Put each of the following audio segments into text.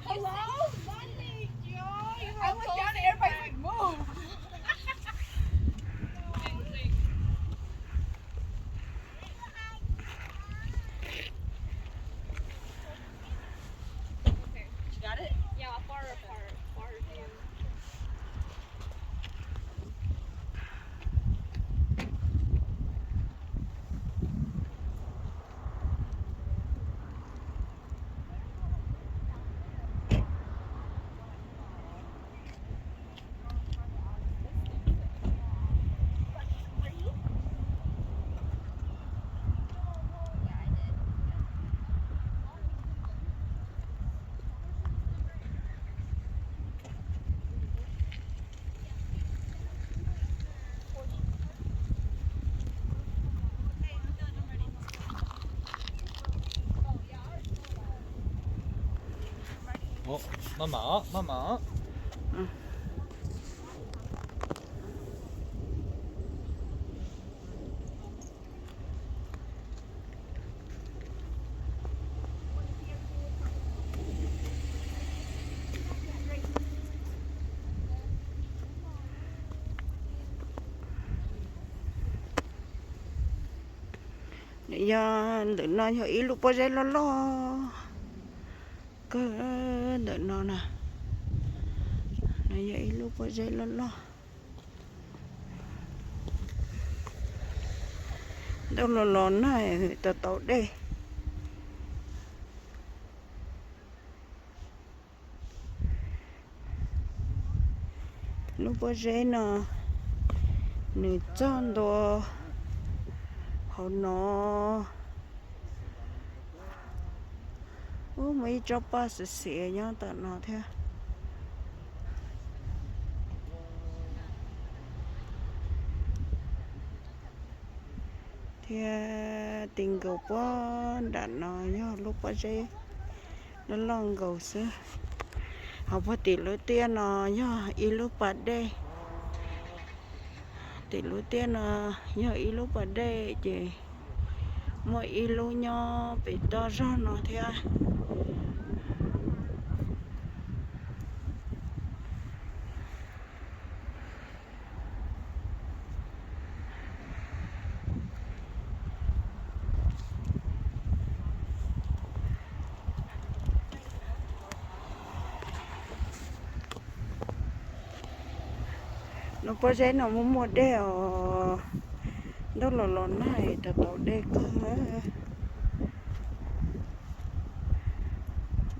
Hello? Money, yo, you know, I looked down and everybody's like, move. Okay. You got it? Yeah, far apart, far apart. Maj mam, maj mam. Nws yog, ntawm no yog ib lub pob zeb loj loj kawg, ntawm no na, nws yog ib lub pob zeb loj loj. Ntuj los los nag tau tau dej. Lub pob zeb no nws txog ntua hauv no. Ub, muaj ib tsob paj xiav xiav nyob tom no thiab. Thiab ti nkaus puag nram no yog lub pob zeb loj loj nkaus xwb. Ho puag tim lub tiaj no yog ib lub pas dej. Tim lub tiaj no yog ib lub pas dej ces muaj ib lub nyob pem toj zog no thiab. Lub pob zeb no muaj muaj dej os. Ntuj los los nag tau tau dej kawg.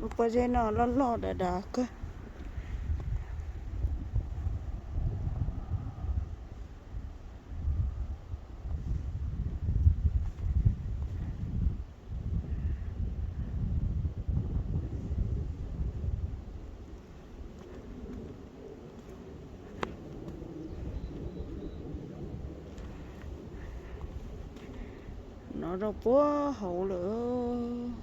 Lub pob zeb no loj loj dav dav kawg. No rau puag hauv lawm.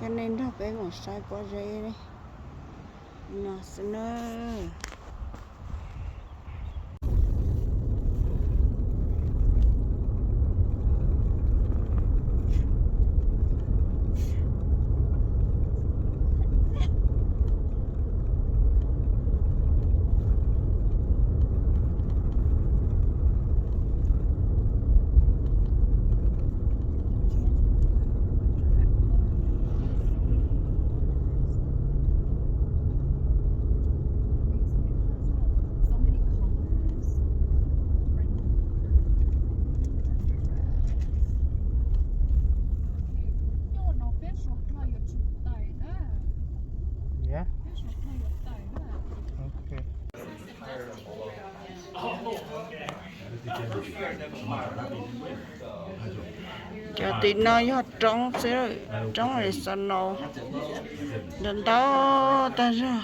Coj nej nrog peb mus saib pob zeb no xwb nawb. Cov tim no yog roob xwb, roob es xo no ntau ntau tag zog.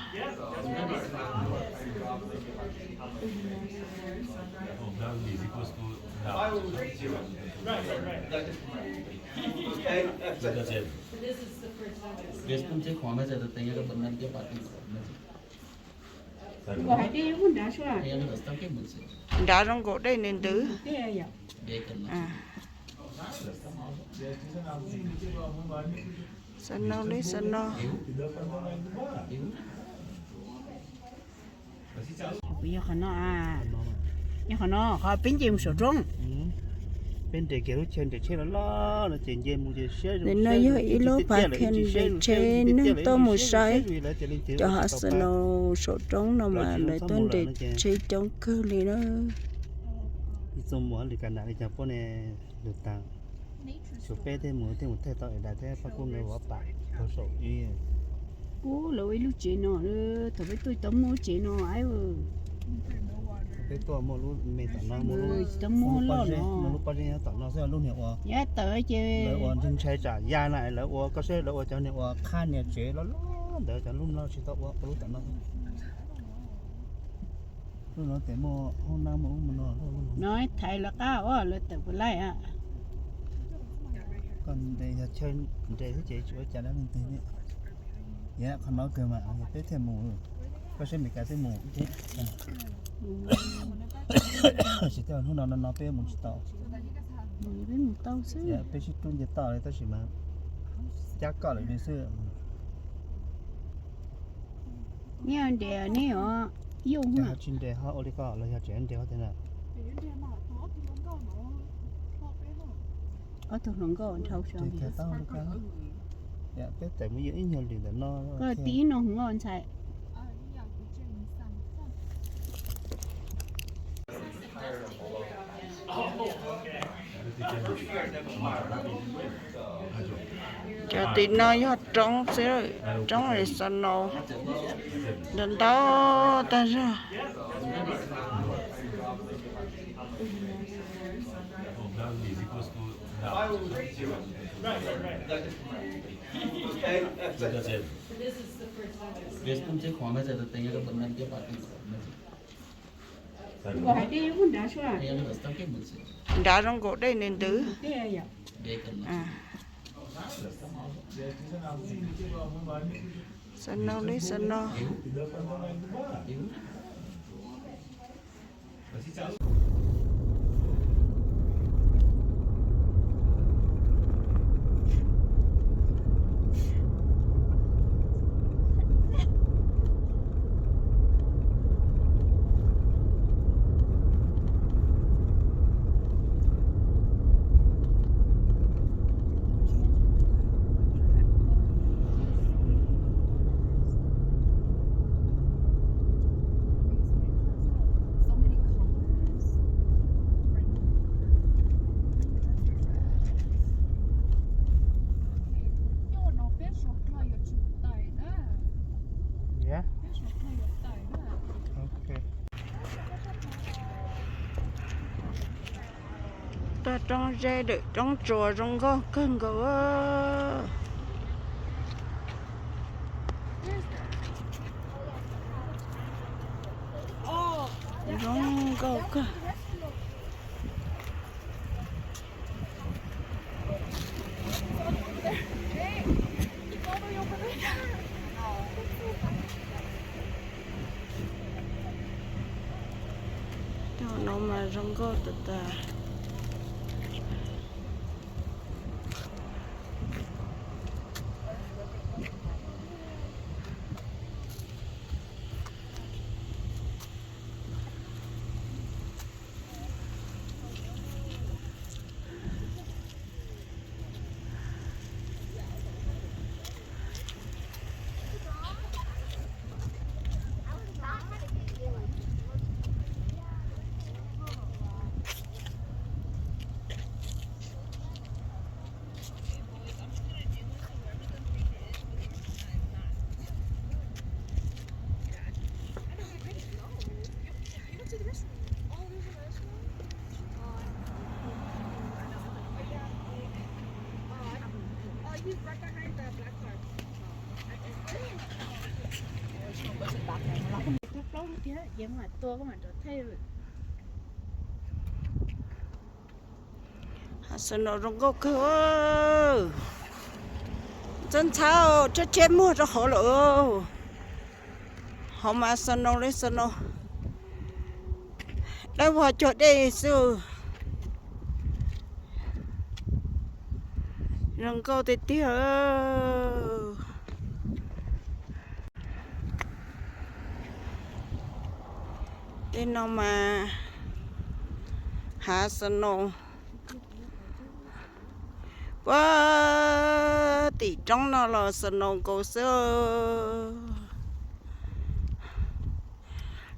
Nrad zoo nkaus dej ntws ntws. Xa no li xa no. Yog qhov no, yog qhov no qhov peb nce mus saum roob. Peb nres kiag lub chaw nres tsheb loj loj no ces nce mus ces siab. Ntawm no yog ib lub parking nres tsheb, neeg tuaj mus saib cov hav xa no saum roob no mas lawv tuaj nres tsheb coob kawg li na. Ib txoos muaj li ka nam li cas poj ne lus tas. Tshuav peb thiaj mus, thiaj mus thaij tau es dais thiab pab kuj me vov pam tau saum ib. Ub, lawv ua ib lub tsev no, thaum peb tuaj tsis tau muaj lub tsev no. Peb tuaj muaj lub me tom no, tsis tau muaj loj no, muaj lub pob zeb nyob tom no xwb, lub niag ua, yav tawm ces lawv ua ntshai tsam ya na, lawv ua koj saib lawv ua cov niag ua qhab niag tsev loj loj ntawd, cov lub no tsis tau ua, ua lub tom no. Lub no ces muaj hoob nab muaj ub muaj no. No thaiv lawv qab ua lawv tawm puas laij. Koj nres yog chaw nres xwb ces tsis ua cas dab leej twg li. Yog qhov no kawg mas peb thiaj mus, koj saib Meskas twb mus ib teb. Tsis tau hnub no no no peb mus tsis tau. Peb sib rub nce toj li tab sis mas cab koj lawm li xwb. Nej nres nej os, yus tsis nres ho ua li ko los yog tseem nres ua tiag na. Ob tug hluas nkauj dhau sawv. Peb tawm mus yog ib nyuag lwm ntawm no. Koj tib no hluas nkauj ntxhais. Cov tim no yog roob xwb, roob li xa no ntau ntau tag zog. Nrad zoo nkaus dej ntws ntws. Xa no li xa no. Toj roob zeb lawm, roob tsuas zoo nkauj kawg nkaus. Zoo nkauj kawg. Cov no mas zoo nkauj tas tas. Tus plaub lub tiag, ces mam tua koj mam rov thaij. Snow zoo nkauj kawg. Ntxhab ntxhab, tsab tseb muag rau hauv lawm. Hauv mas snow li snow, dawb vog cuag dej xwb. Zoo nkauj tiag tiag. Tej no mas hav snow, puag tim roob no los snow nkaus xwb.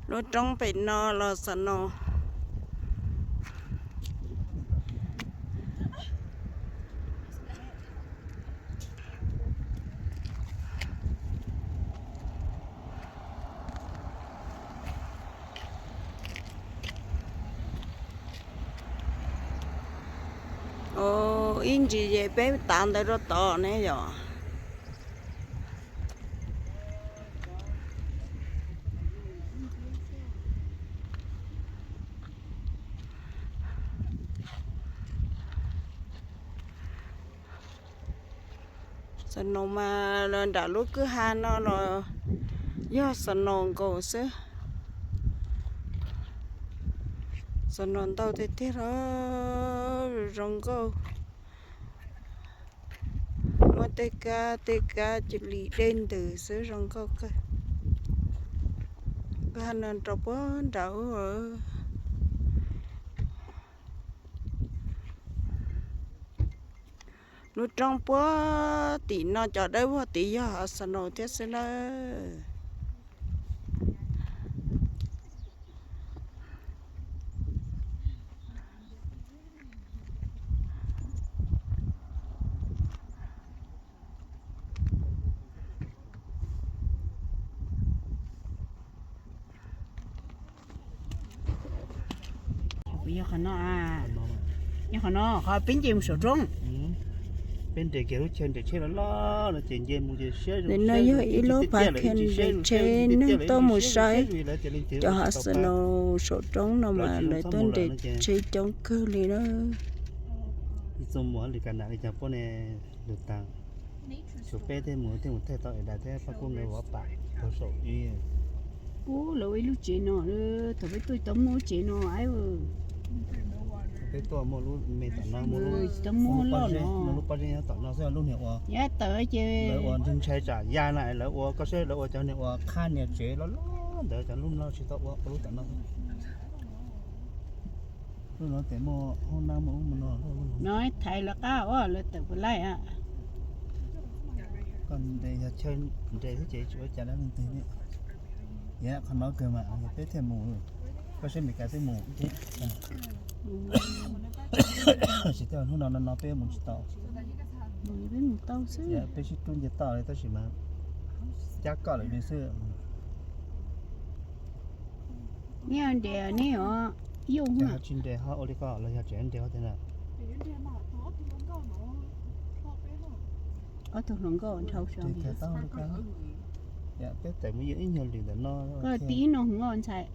Lub roob pem no los snow. Ib ntsis ces peb tav ntawd rau tod ne yom. Snow mas nram lub kwj ha no los yog snow nkaus xwb. Snow ntau tiag tiag los zoo nkauj. Muaj tej kab tej kab cia li dej ntws xwb, zoo nkauj kawg. Kwj ha no rau puag nram ub. Lub roob puag tim no cov dawb vog tid yog snow thiab xwb nawb. Yog qhov no, yog qhov no, qhov peb nce mus saum roob. Peb nres kiag lub chaw nres tsheb loj loj no ces nce mus ces siab zoo, no yog ib lub pas kiag nres tsheb neeg tuaj mus saib cov hav snow saum roob no mas lawv tuaj nres tsheb coob kawg li na. Ib txoj muag li ka nam li cas puab ne, lug taag. Tsuas peb thiaj mus, thiaj mus thaij tau es das thiab Paj Kub nkawd vov pam rau saum ib. Ub, lawv ua ib lub tsev no, thaum peb tuaj tsis tau muaj lub tsev no. Peb tuaj muaj lub me tom no, tsis tau muaj loj no, muaj lub pob zeb nyob tom no xwb, lub niag ua, lawv ua ntshai tsam ya na, lawv ua koj saib, lawv ua cov niag ua qhab niag tsev loj loj ntawd, cov lub no tsis tau ua, ua lub tom no. Lub no tes muaj hoob nab muaj ub muaj no. No thaiv lawv qab ua lawv tawm puas laij. Koj nres yog chaw nres thiab ces tsis ua cas dab leej twg li. Yog qhov no kawg mas yog peb thiaj mus, koj saib Meskas twb mus thiab. Tsis tas hnub no no no peb mus tsis tau. Peb sib rub nce toj li tab sis mas cab koj lawm li xwb. Neb nres neb os, yus ho tsis nres ho ua li ko los yog tseem nres ua tiag na? Ob tug hluas nkauj dhau saud. Peb tawm mus yog ib nyuag lwm ntawm no. Koj tib ib no hluas nkauj ntxhais.